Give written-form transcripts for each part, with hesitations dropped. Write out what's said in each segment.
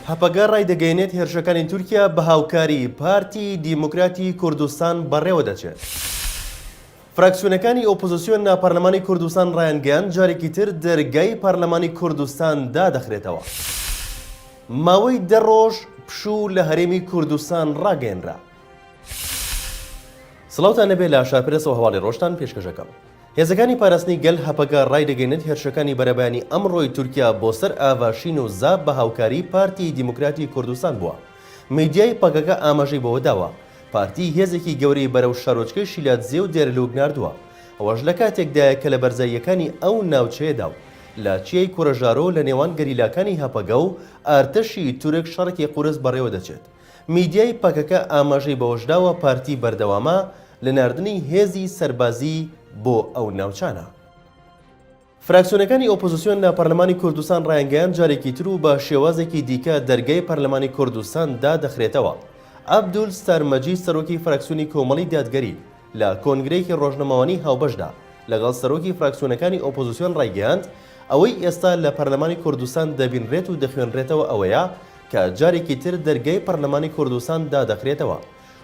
هەپەگە ڕایدەگەیەنێت هێرشەکانی تورکیا بە هاوکاری پارتی دیموکراتی کوردستان بەڕێوەدەچێت. فراکسیۆنەکانی ئۆپۆزسیۆن لە پەرلەمانی کوردستان ڕایانگەیاند جارێکی تر دەرگای پەرلەمانی کوردستان دادەخرێتەوە. ماوەی دە ڕۆژ پشوو لە هەرێمی کوردستان ڕاگەیەنرا. سڵاوتان لێبێ لە شارپرێسەوە هەواڵی ڕۆژتان پێشکەش ئەکەم. هێزەکانی پاراستنی گەل هەپەگە ڕایدەگەینێت هێرشەکانی بەرەبەیانی ئەمڕۆی تورکیا بۆ سەر ئاڤاشین و زاپ بە هاوکاری پارتی دیموکراتی کوردستان بووە. میدیای پەکەکە ئاماژەی بەوە داوە، پارتی هێزێکی گەورەی بەرەو شارۆچکەی شیلادزێ و دێرلوک ناردووە، ئەوەش لە کاتێکدایە کە لە بەرزاییەکانی ئەو ناوچەیەدا و لە چیای کورەژارۆ لە نێوان گەریلاکانی هەپەگە و ئارتەشی تورک شەڕێکی قورس بەڕێوەدەچێت. میدیای پەکەکە ئاماژەی بەوەشداوە پارتی بەردەوامە لە ناردنی هێزی سەربازی بۆ ئەو ناوچانە. فراکسیۆنەکانی ئۆپۆزسیۆن لە پەرلەمانی کوردستان ڕایانگەیاند جارێکی تر و بە شێوازێکی دیکە دەرگای پەرلەمانی کوردستان دادەخرێتەوە. عەبدول ستار مەجید سەرۆکی فراکسیۆنی کۆمەڵی دادگەری لە کۆنگرەیەکی ڕۆژنەمەوانی هاوبەشدا لەگەڵ سەرۆکی فراکسیۆنەکانی ئۆپۆزسیۆن ڕایگەیاند ئەوەی ئێستا لە پەرلەمانی کوردستان دەبینرێت و دەخوێنرێتەوە ئەوەیە کە جارێکی تر دەرگای پەرلەمانی کوردستان دادەخرێتەوە.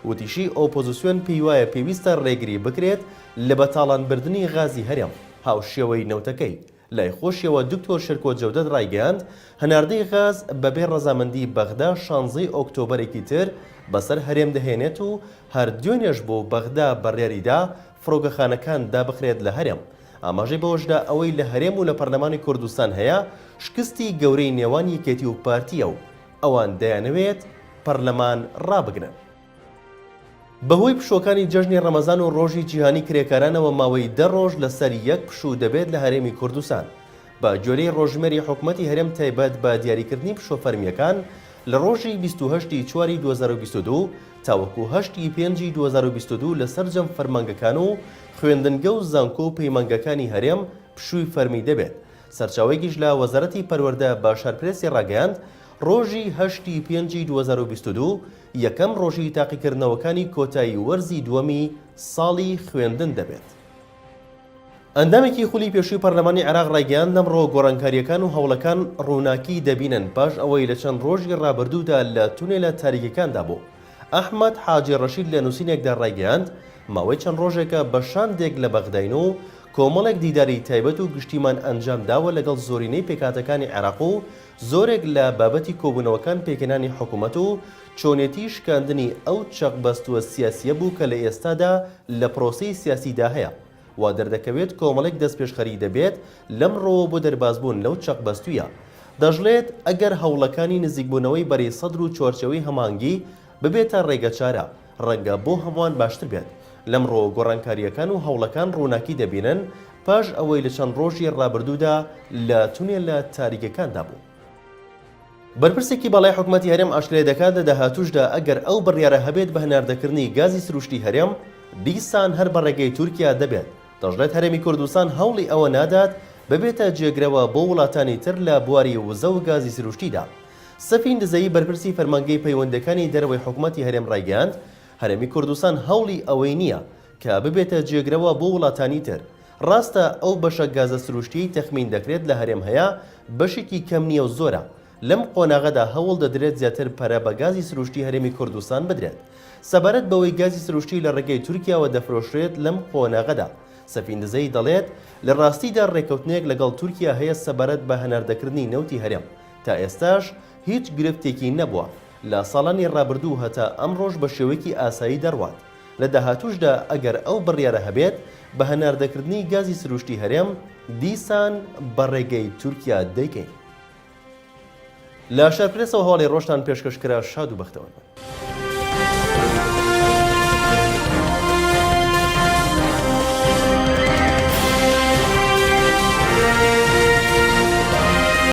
وتیشی ئۆپۆزسیۆن پێیوایە پێویستە ڕێگری بکرێت لە بەتاڵانبردنی غازی هەرێم هاوشێوەی نەوتەکەی. لای خۆشیەوە دکتۆر شێرکۆ جەودەت ڕایگەیاند، هەناردەی غاز بەبێ ڕەزامەندی بەغدا شانزەی ئۆکتۆبەرێکی تر بەسەر هەرێم دەهێنێت و هەر دوێنێش بوو بەغدا بڕیاریدا فڕۆکەخانەکان دابخرێت لە هەرێم. ئاماژەی بەوەشدا ئەوەی لە هەرێم و لە پەرلەمانی کوردستان هەیە شکستی گەورەی نێوان یەکێتی و پارتییە و ئەوان دەیانەوێت پەرلەمان ڕابگرن. بەهۆی پشووەکانی جەژنی ڕەمەزان و ڕۆژی جیهانی کرێکارانەوە ماوەی دە ڕۆژ لەسەر یەک پشوو دەبێت لە هەرێمی کوردستان. بە گوێرەی ڕۆژژمێری حکومەتی هەرێم تایبەت بە دیاریکردنی پشووە فەرمییەکان لە ڕۆژی 28 ی چواری 2022 تاوەکو هەشت ی پێنجی 2022 لە سەرجەم فەرمانگەکان و خوێندنگە و زانکۆ و پەیمانگەکانی هەرێم پشووی فەرمی دەبێت. سەرچاوەیەکیش لە وەزارەتی پەروەردە بە شارپرێسی ڕاگەیاند، ڕۆژی هەشت ی پێنجی 2022 یەکەم ڕۆژی تاقیکردنەوەکانی کۆتایی وەرزی دووەمی ساڵی خوێندن دەبێت. ئەندامێکی خولی پێشووی پەرلەمانی عێراق ڕایگەیاند، لەمڕۆ گۆڕانکارییەکان و هەوڵەکان ڕووناکی دەبینن پاش ئەوەی لە چەند ڕۆژی ڕابردوودا لە تونێلە تاریکەکاندا بوو. ئەحمەد حاجی ڕەشید لە نووسینێکدا ڕایگەیاند، ماوەی چەند ڕۆژێکە بە شاندێک لە بەغداین و کۆمەڵێک دیداری تایبەت و گشتیمان ئەنجام داوە لەگەڵ زۆرینەی پێکهاتەکانی عێراق و زۆرێک لە بابەتی کۆبوونەوەکان پێکهێنانی حکومەت و چۆنێتی شکاندنی ئەو چەقبەستووە سیاسییە بوو کە لە ئێستادا لە پرۆسەی سیاسیدا هەیە. وا دەردەکەوێت کۆمەڵێک دەستپێشخەری دەبێت لەمڕۆوە بۆ دەربازبوون لەو چەقبەستوویە. دەشڵێت، ئەگەر هەوڵەکانی نزیکبوونەوەی بەرەی سەدر و چوارچێوەی هەماهەنگی ببێتە ڕێگەچارە، ڕەنگە بۆ هەمووان باشتر بێت. لەمڕۆوە گۆڕانکارییەکان و هەوڵەکان ڕووناکی دەبینن پاش ئەوەی لە چەند ڕۆژی ڕابردوودا لە تونێلە تاریکەکاندا بوو. بەرپرسێکی باڵای حکومەتی هەرێم ئاشکرای دەکات لە داهاتووشدا ئەگەر ئەو بڕیارە هەبێت بە هەناردەکردنی گازی سروشتی هەرێم دیسان هەر بە ڕێگەی تورکیا دەبێت، دەشڵێت هەرێمی کوردستان هەوڵی ئەوە نادات ببێتە جێگرەوە بۆ وڵاتانی تر لە بواری وزە و گازی سروشتیدا. سەفین دزەیی بەرپرسی فەرمانگەی پەیوەندییەکانی دەرەوەی حکومەتی هەرێم ڕایگەیاند، هەرێمی کوردستان هەوڵی ئەوەی نییە کە ببێتە جێگرەوە بۆ وڵاتانی تر. ڕاستە ئەو بەشە گازە سروشتییەی تەخمین دەکرێت لە هەرێم هەیە بەشێکی کەم نییە و زۆرە. لەم قۆناغەدا هەوڵ دەدرێت زیاتر پەرە بە گازی سروشتی هەرێمی کوردستان بدرێت. سەبارەت بەوەی گازی سروشتی لە ڕێگەی تورکیاوە دەفرۆشرێت لەم قۆناغەدا، سەفین دزەیی دەڵێت، لە ڕاستیدا ڕێککەوتنێک لەگەڵ تورکیا هەیە سەبارەت بە هەناردەکردنی نەوتی هەرێم، تا ئێستاش هیچ گرفتێکی نەبووە، لە ساڵانی ڕابردوو هەتا ئەمڕۆش بە شێوەیەکی ئاسایی دەڕوات. لە داهاتووشدا ئەگەر ئەو بڕیارە هەبێت بە هەناردەکردنی گازی سروشتی هەرێم، دیسان بە ڕێگەی تورکیا دەیکەین. لە شارپرێسەوە هەواڵی ڕۆژتان پێشکەش کرا شاد و بەختەوەر بن.